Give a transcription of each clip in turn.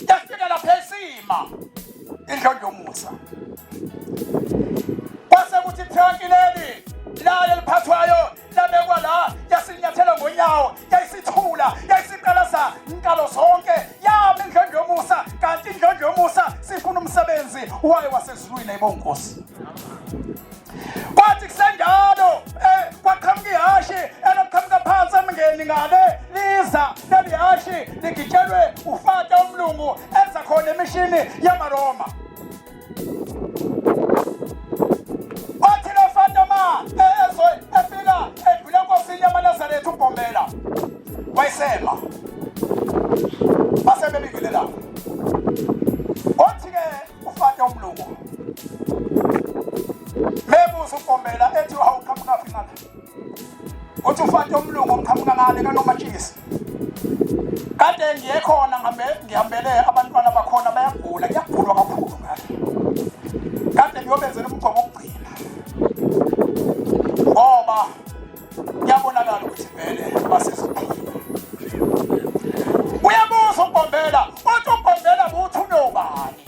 Yafika lapha esima indlondlo Musa. Kwase kuthi itranki leli layo liphathwayo labekwa la yasinyathela ngonyawo yayisithula yayisiqalaza inkalo zonke yami indlondlo Musa kanti indlondlo Musa sifuna umsebenzi wayo wasezulwini ayibonkosi. Kwathi kusenjalo eh kwaqhamuka ihashi elaqhamuka phansi emngeni ngale liza leli hashi ligitshelwe ufata umlungu enza khona emishini yamaRoma. Wathi lo fata ma eh, ezo efika edlula enkosini yamaNazaretha uBhombela wayesema base bebingelela. Wathi-ke ufata umlungu mebuza ugombela ethi awuqhamukaphi ngale uthi ufata umlungu omqhamuka ngale kanomatshisi kade ngiye khona ngihambe ngihambele abantwana bakhona bayagula kuyagulwa kakhulu ngale kade ngiyobenzela umgcobo wokugcina ngoba kuyabonakala ukuthi vele basizophila uyabuza ugombela uthi ugombela buthi unobani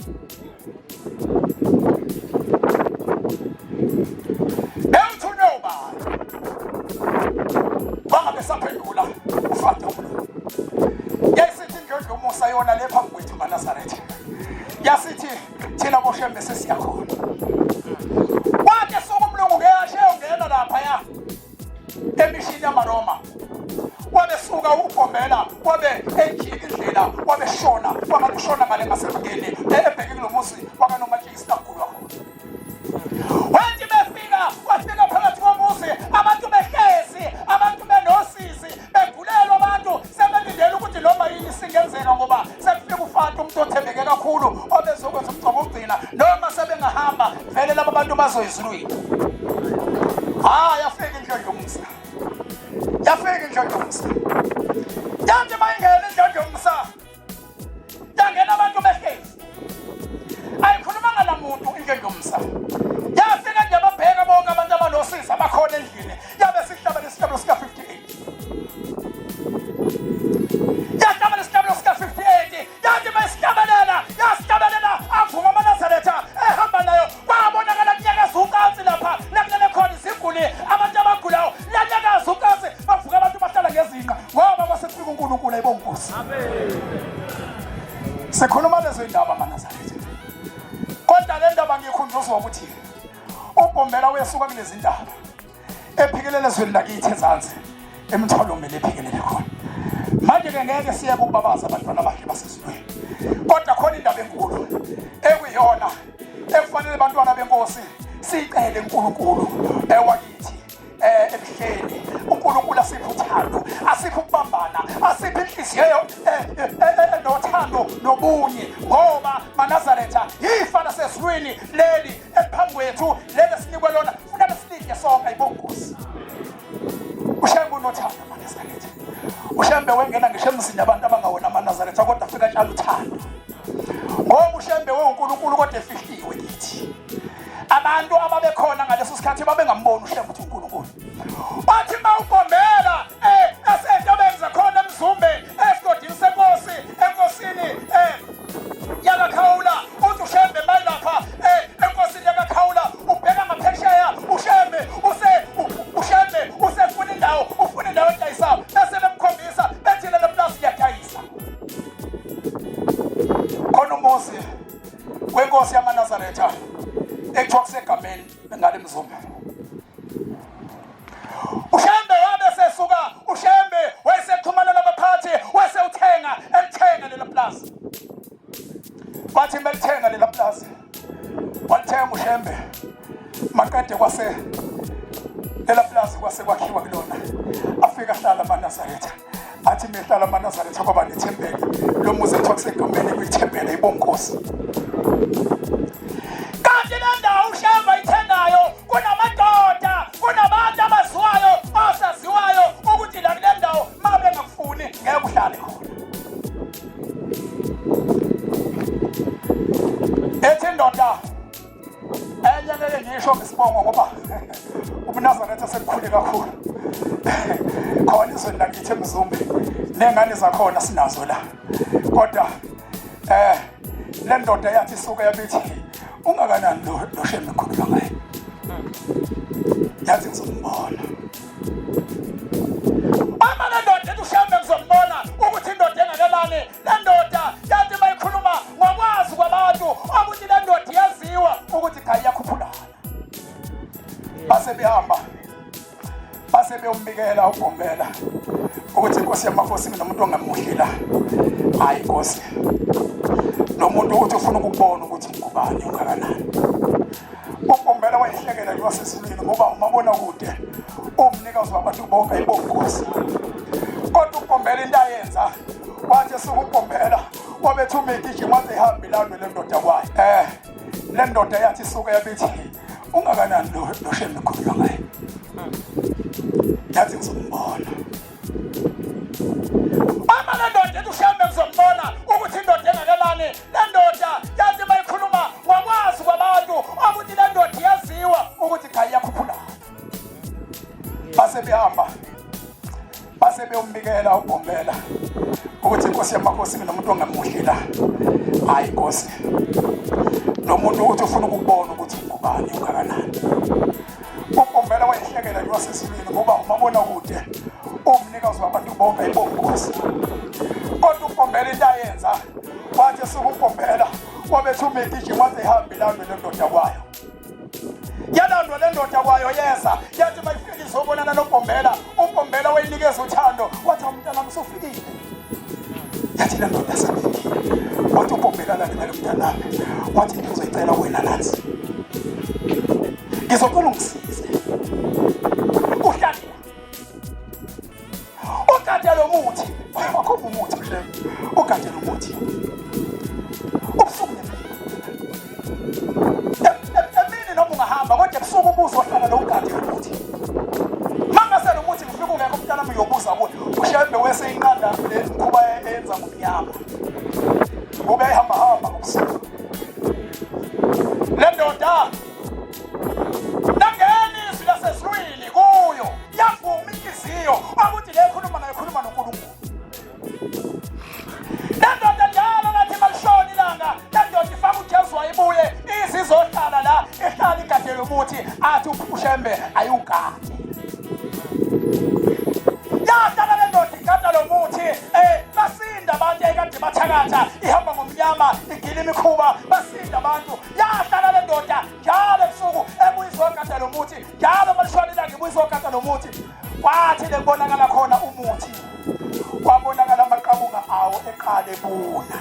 bewuthunywe ubani bangabe saphendula ufade umlungu yayisithi indlondlo umusa yona le phambi kwethu manazaretha yasithi thina boshembe sesiyakhona kwathi esuka umlungu ngeyashe ungena laphaya emishini yamaRoma wabesuka ugombela wabe ejika indlela wabeshona wangathi ushona ngale ngasemngeni ebheke kulo muzi wakanomatshisi lagulwa khona wathi befika wafika phakathi komuzi abantu behlezi abantu benosizi begulelwa abantu sebelindele ukuthi noma yini singenzeka ngoba sekufika ufata umuntu othembeke kakhulu obezokwenza umgcobo wokugcina noma sebengahamba vele laba bantu bazoyizulwini hayi yafika indlondlo yomsa yafika indlondlo yomsa yathi mayingena indlondlo yomsa yangena abantu behlezi ayikhulumanga namuntu indlondlo yomsa yafika nje babheka bonke abantu abanosizi abakhona endlini yabe sihlabela isihlabelo sika-58 yahlabela isihlabelo sika-58 yathi besihlabelela yasihlabelela avuma amanazaretha ehamba nayo kwabonakala kunyakaza ucansi lapha lakulele khona iziguli abantu abagulayo lanyakaza ucansi bavuka abantu bahlala ngezinqa ngoba kwasekufika unkulunkulu ayibonkosi sikhuluma lezo indaba manazaretha kodwa le ndaba ngiyikhunjuzwa ukuthi ubhombela wesuka kulezi ndaba ephikelele ezweni lakithi ezansi emthwalomele ephikelele khona manje-ke ngeke siye kubabaza abantwana abahle basezulwini kodwa khona indaba enkulu ekuyiyona ekufanele abantwana benkosi siyicele uNkulunkulu ewakithi eh ebuhleni uNkulunkulu asiphe uthando asiphe ukubambana asiphe inhliziyo eh, eh, eh, enothando nobunye ngoba manazaretha yifa lasezulwini leli eliphambi kwethu leli esinikwe lona funeka silidle sonke ayibongozi ushembe unothando amanazaretha ushembe wengena ngisho emzini abantu abangawona amanazaretha kodwa afika atshala uthando ngoba ushembe wewunkulunkulu kodwa efihliwe kithi abantu ababekhona ngaleso sikhathi babengamboni ushembe ukuthi unkulunkulu bathi mawugombela eh esentabeni zakhona emzumbe esigodini senkosi enkosini eh yakakhawula uthi ushembe mayilapha eh enkosini yakakhawula ubheka ngaphesheya ushembe use ushembe usefuna indawo ufuna indawo edayisayo bese bemkhombisa bethi lelo plazi liyadayisa khona umuzi wenkosi yamanazaretha ekuthiwa kusegameni ngale mzumbe ushembe wabe sesuka ushembe wayesexhumana nabaphathi wesewuthenga elithenga lelo plazi bathi belithenga lela plazi walithenga ushembe maqede kwase lela plazi kwase kwakhiwa kulona afika ahlala amanazaretha athi mehlala amanazaretha kwaba nethempeli lo muzi ethiwa kusegameni kuyithempeli ayibonkosi kanti le ndawo ushembe ayithengayo kunamadoda kunabantu abaziwayo osaziwayo ukuthi la kule ndawo uma bengakufuni ngeke uhlale khona ethi indoda enye ngeke ngisho ngesibongo ngoba ubunazaretha sekukhule kakhulu khona izweni lakithi emzumbe Nengane zakhona sinazo la. Kodwa le ndoda yathi isuke yabithi ungakanani lo Shembe khuluma ngaye. Yathi ngizombona. Uma le ndoda ethi uShembe ngizombona ukuthi indoda engakanani, le ndoda yathi mayikhuluma ngokwazi kwabantu ukuthi le ndoda iyaziwa ukuthi cha iyakhuphulana. Base behamba base beyombikela uBhombela ukuthi inkosi yamakhosi nginomuntu ongamuhle la. Hayi inkosi, lo muntu uthi ufuna ukubona ukuthi ngubani ungakanani. UBhombela wayehlekela nje wasezulwini ngoba umabona kude umnikazi wabantu bonke ayibonkosi. Kodwa uBhombela into ayenza wathi esuka uBhombela wabetha umigijima wathi ihambe ilandwe le ndoda kwayo. Le ndoda yathi isuke yabithi ungakanani lo Shembe khuluma ngaye. Yathi ngizombona. Uma le ndoda ethi uShembe ngizombona ukuthi indoda engakanani, le ndoda yathi mayikhuluma ngokwazi kwabantu ukuthi le ndoda iyaziwa ukuthi cha iyakhuphulana. Base behamba base beyombikela uBhombela ukuthi inkosi yamakhosi nginomuntu ongamuhle la. Hayi inkosi, lo muntu uthi ufuna ukubona ukuthi ngubani ungakanani. UBhombela wayehlekela nje wasezulwini ngoba umabona kude umnikazi wabantu bonke ayibonkosi. Kodwa uBhombela into ayenza wathi esuka uBhombela wabetha umigijima wathi ihambe ilandwe le ndoda kwayo. Yalandwa le ndoda kwayo yeza yathi mayifika izobonana noBhombela, uBhombela wayinikeza uthando wathi umntanami usufikile. Yathi le ndoda sefikile, wathi uBhombela lalela mntanami, wathi into ngizoyicela kuwena nansi, ngizocela ungisize uhlale ugade lo muthi wakhomba umuthi mhle ugade lo muthi ubusuku nemini emini noma ungahamba kodwa ebusuku ubuzohlala lo ugade lo muthi mangase lo muthi ngifika ungekho umntanami uyobuza kuwe uShembe wese inqanda le mkhuba eyenza ngomnyama ngoba ehamba hamba ngobusuku le ndoda langena izwi lasezulwini kuyo yavuma inhliziyo ukuthi le khuluma nayo khuluma noNkulunkulu. Le ndoda njalo ngathi malishona ilanga, le ndoda ifaka uJesu wayibuye izizohlala la ihlala igadele umuthi athi uShembe ayiwugade. Yahlala le ndoda igada lo muthi basinda abantu ekade bathakatha ihamba ngomnyama igila imikhuba basinda abantu. Yahlala le ndoda njalo ebusuku ebuya izogada lo muthi, njalo malishona ilanga ibuya izogada lo muthi. Kwathi lekubonakala khona umuthi, kwabonakala amaqabunga awo eqale ebuna.